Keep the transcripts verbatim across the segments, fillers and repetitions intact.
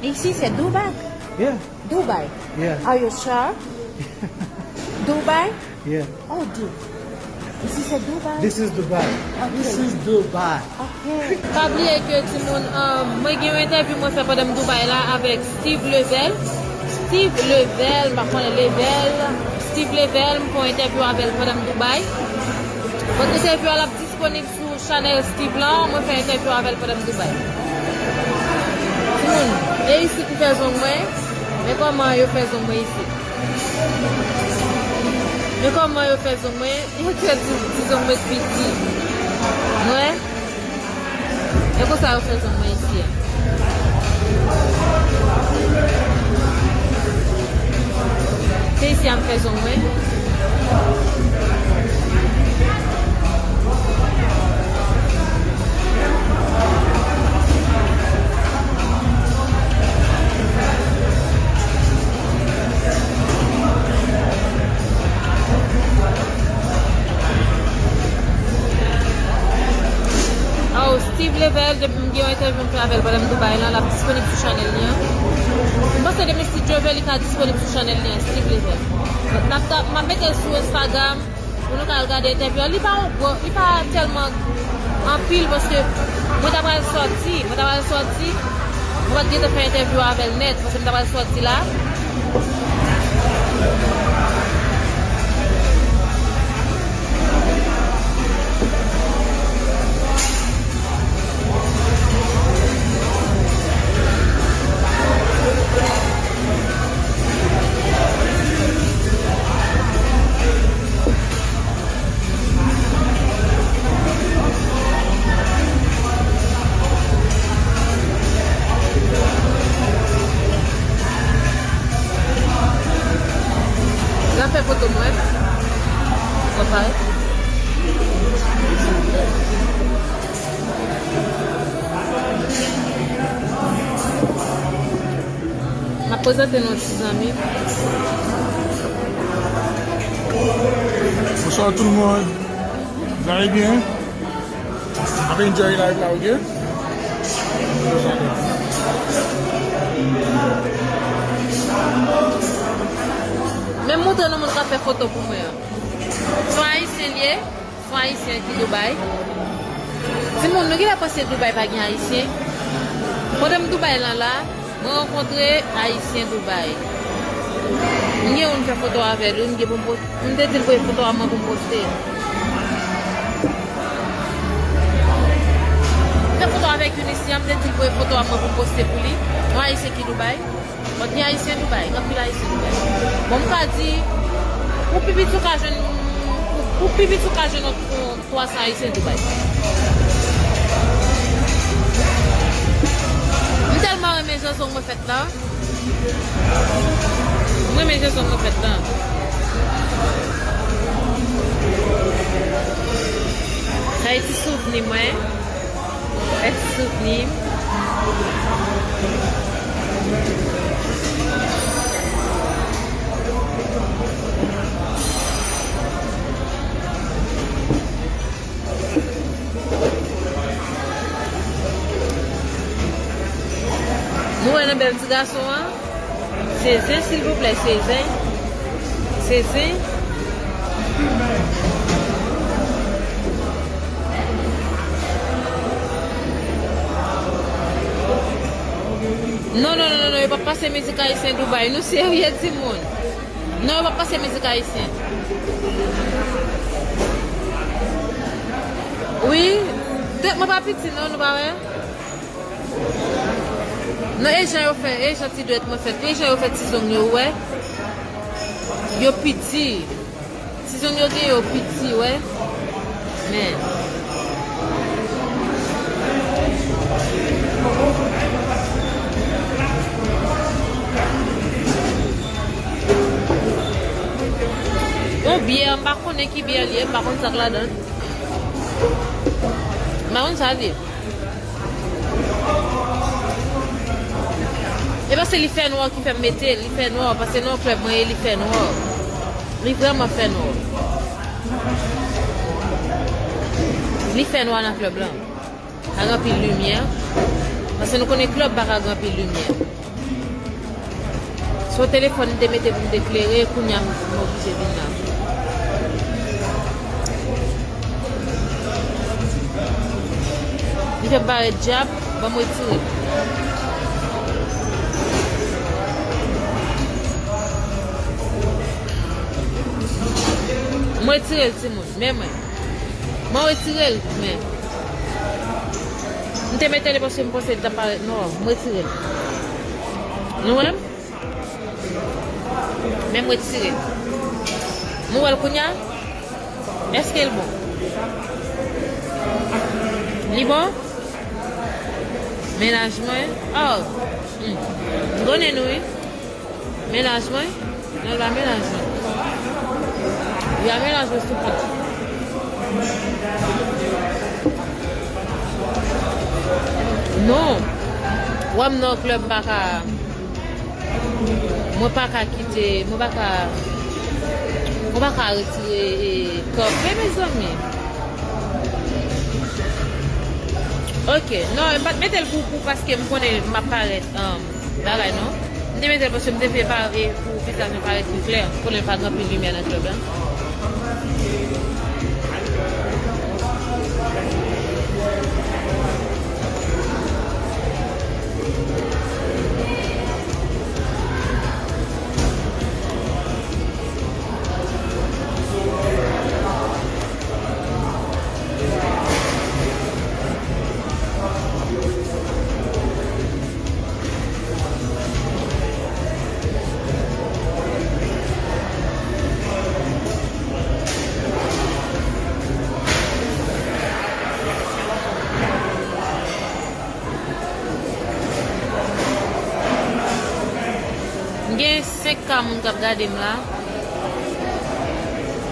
Ici, c'est Dubaï. Yeah, Dubaï. Yeah. Are you sure? Dubaï? Yeah. Oh, dear. Ici, c'est Dubaï. This is Dubai. Okay. This is Dubai. Okay. Pa bliye ke timoun, um, mwen gen yon entèvyou mwen fè pandan m Dubai la avèk Steve Level. Steve Level, m pa konnen Level. Steve Level, m fè yon entèvyou avè l pandan m Dubai. Bon, entèvyou a l ap disponib sou chanèl Steve lan, mwen fè entèvyou avè l pandan m Dubai. Timoun, e isit m fè zong mwen, men kòman yo fè zong mwen isit. Men kòman yo fè zong mwen, yo fè ti, ti zong mwen piti. Wè? E konsa yo fè zong mwen isi a. Se isi a m fè zong mwen. Oh, Steve Level, depi m gen yon entèvyou m fè avè l pandan m Dubai lan, l ap disponib sou chanèl li an. M panse depi Steve Level li ka disponib sou chanèl li an, Steve Level. N ap, n ap mete l sou Instagram pou nou ka al gade entèvyou an. Li pa yon gwo, li pa tèlman anpil paske mwen ta pral sòti, mwen ta pral sòti, mwen pa t gentan fè entèvyou avè l nèt paske m ta pral sòti la. L ap fè foto mwen. Sa parèt. M ap prezante nou ti zanmi. Bonsoir tout le monde. Vous allez bien? Ap enjoy live la, ok? Men m montre nou moun k ap fè foto pou mwen an. Se yon ayisyen l ye, se yon ayisyen ki Dubai. Timoun, nou genlè panse Dubai pa gen ayisyen. Pandan m Dubai lan la, mwen rankontre ayisyen Dubai. M gen youn m fè foto avè l, wi, m gen pou m poste. M te di l voye foto a mwen pou m poste. M fè foto avèk youn isi a, m te di l voye foto a mwen pou m poste pou li. Yon ayisyen ki Dubai. Bon, gen ayisyen Dubai, gen anpil ayisyen Dubai. Bon, m ka di, pou pi piti ou ka jwenn, pou, pou pi piti ou ka jwenn yon, yon twa san ayisyen Dubai. M tèlman renmen jan zong mwen fèt la. Mwen renmen jan zong mwen fèt la. Sa e ti souvni mwen. E ti souvni. Nou wè nan bèl ti gason an. Se zen, silvouplè, se zen. Se zen. Non, non, non, non, non, yo p ap pase mizik ayisyen Dubai. Nou serye, timoun. Non, yo p ap pase mizik ayisyen. Wi, dwèt mwen pa piti, non, nou pa wè? Non, e jan yo fè, e jan ti dwèt mwen fèt, e jan yo fè ti zong yo, ou wè? Yo piti. Ti zong yo gen yo piti, wè. Men. Yon byè, m pa konnen ki byè l ye, m pa konn sa k ladan l. M pa konn sa l ye. E paske li fè nwa ki fè m mete l, li fè nwa, paske nan klèb mwen ye, li fè nwa. Li vrèman fè nwa. Li fè nwa nan klèb lan. Pa gen anpil limyè. Paske nou konnen klèb pa ka gen anpil limyè. Se yon telefòn m te mete pou m te klere, kounye a m oblije vin la. Li fè m parèt djab, ban m retire l. M retire l, timoun, men mwen. Mwen retire l, men. M te mete li paske m panse li t ap parèt nwa. M retire l. Nou wè m? Men m retire l. M wè l kounye a? Èske l bon? Li bon? Mennaj mwen? Oh! Hmm. M konnen nou, wi. Mennaj mwen? Non, l pa mennaj mwen. Li pa mennaj mwen sou kont. Non. Wè m nan klèb, m pa ka. Mwen pa ka kite, mwen pa ka, mwen pa ka retire, e, kanpe, mezanmi. Ok, non, m pa t mete l pou, pou paske m konnen m ap parèt, um, bagay, non. M te mete l paske m te vle pa, e, pou vizaj mwen parèt pi klè. M konnen pa gen anpil limyè nan klèb la. M gen senk ka moun k ap gade m la.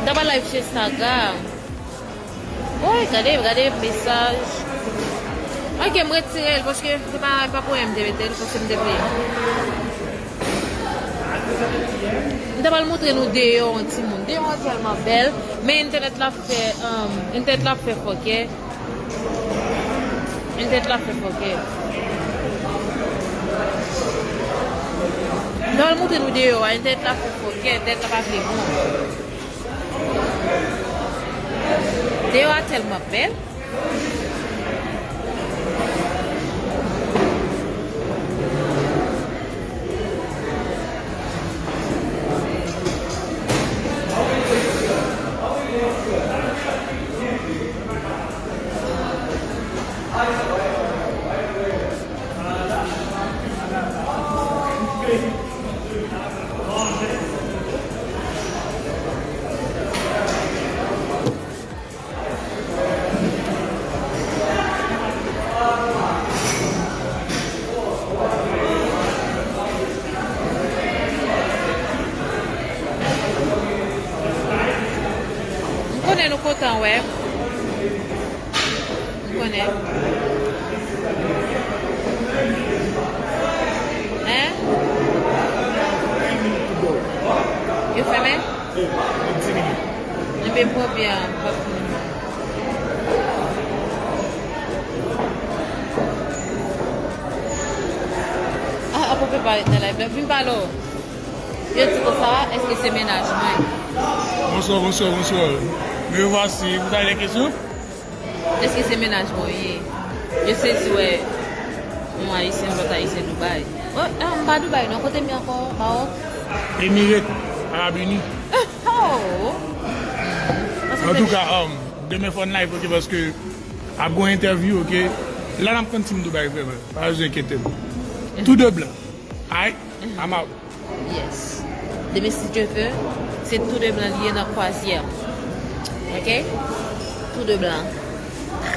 M ta pral live sou Instagram. Woy, gade, gade mesaj. Ok, m retire l paske se pa, pa pou anyen m te mete l, paske m te vle. M ta pral montre nou deyò an timoun. Deyò an tèlman bèl, men entènèt la fè, um, entènèt la fè fòkè. Entènèt la fè fòkè. M ta pral montre nou deyò a, entènèt la fè fòkè, entènèt la pa vle bon. Deyò a tèlman bèl. M konnen nou kontan wè m. M konnen. Hein? Yo fèmen? Ebyen, pran byen an, m p ap fini. Ah, apa w pè parèt nan live la? Vin pale w. Yo di konsa, èske se mennaj mwen? Bonswa, bonswa, bonswa. Me voici, vous avez des questions? Èske se mennaj mwen w ye? Yo sezi wè yon Ayisyen, lòt Ayisyen Dubai. Oh, ah, m pa Dubai non, kote m ye ankò? Mawòk? Emirate Arab Uni. Oh! Antouka, um, demen fò n live, ok, paske ap gon entèvyou, ok? La n ap konn si m Dubai vrèman. Pa bezwen enkyete m. Tou de blan. Aight, I'm out. Yes. Demen, si Dye vle, se tou de blan li ye nan kwazyè. Ok? Tou de blan.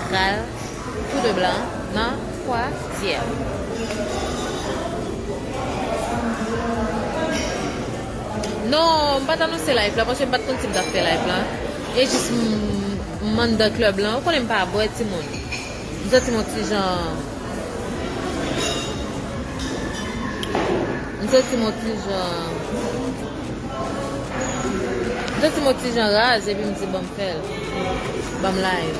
Pral tou de blan nan kwazyè. Non, m pa t anonse live la, paske m pa t konn si m t ap fè live la. E jis m, m anndan klèb lan. Ou konnen m pa bwè, timoun. M santi m on ti jan. M santi m on ti jan. M santi m on ti jan raz, epi m di, "Ban m fè l. Ban m live."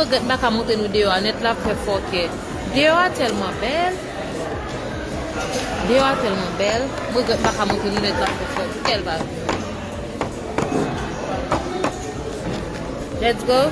Mwen regrèt m pa ka montre nou deyò a nèt, l ap fè fòkè. Deyò a tèlman bèl. Deyò a tèlman bèl. Mwen regrèt m pa ka montre nou nèt, l ap fè fòkè. Kèl bagay. Let's go.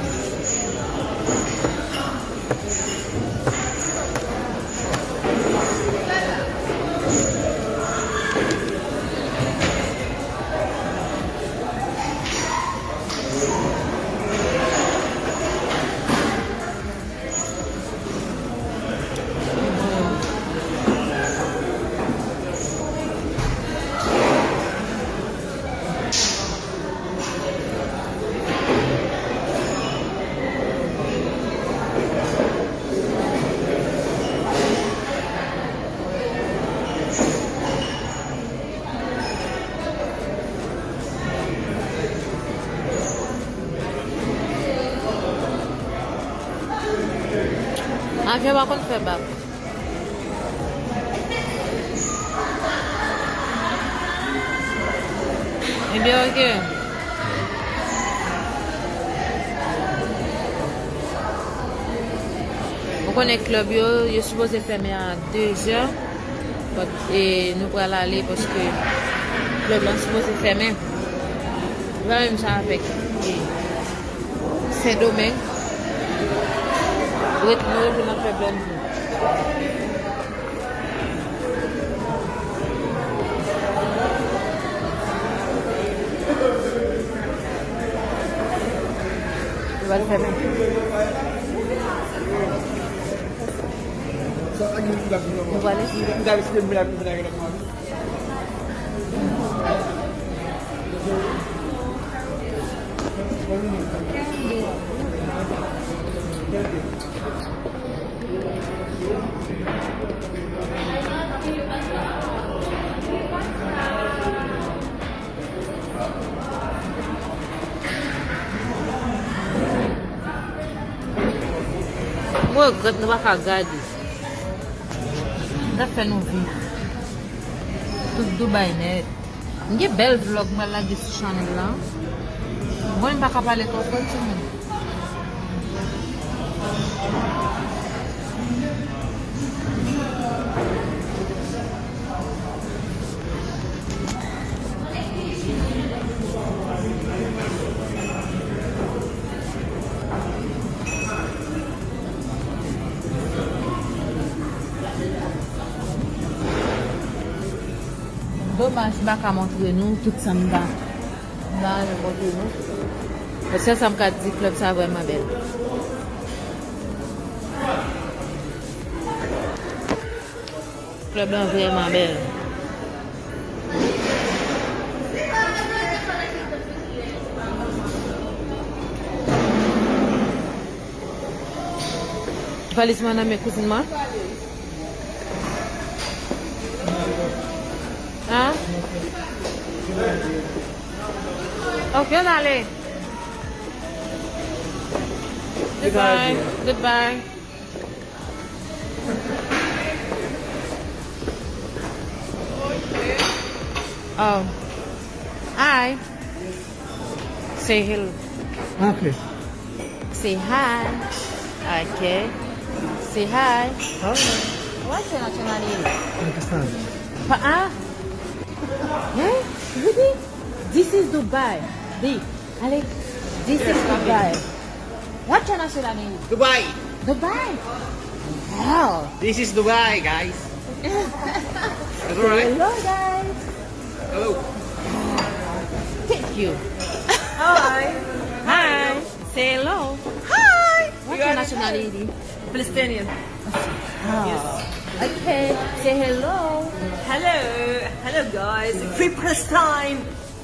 Avyon pa konn fè bak. Ebyen, oke. Ou konnen klèb yo, yo sipoze fèmen a de zè. But, e, nou pral ale paske klèb lan sipoze fèmen. Li pa menm jan avèk, e, Sendomeng. Ret, nou rete nan klèb lan nou. Yo pral fèmen. Nou prale. Mwen regrèt nou pa ka gade. Sa fè nou viv tout Dubai nèt. M gen bèl vlog mwen lage sou chanèl la. Mwen m pa ka pale twòp, timoun. Domaj, m pa ka montre nou tout sa m ta, m ta renmen montre nou. Paske sa m ka di, klèb sa vrèman bèl. Klèb lan vrèman bèl. Valiz mwen nan men kouzin mwen. Hein? Ok, n ale. Goodbye. Goodbye. Oh. Hi. Say hello. Okay. Say hi. Okay. Say hi. Hi. What's your nationality? Pakistan. Pa, ah? Eh? Really? This is Dubai. Di. Ale, this is Dubai. What's your nationality? Dubai. Dubai? Wow. This is Dubai, guys. That's all right. Hello, guys. Hello. Thank you. Hi. Hi. Say hello. Hi. What's your nationality? Palestinian. Ah. Okay. Say hello. Hello. Hello, guys. Free Palestine.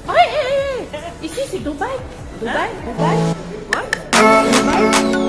Hey, hey, hey. Ici, c'est Dubaï. Dubaï, Dubaï. What? Dubaï.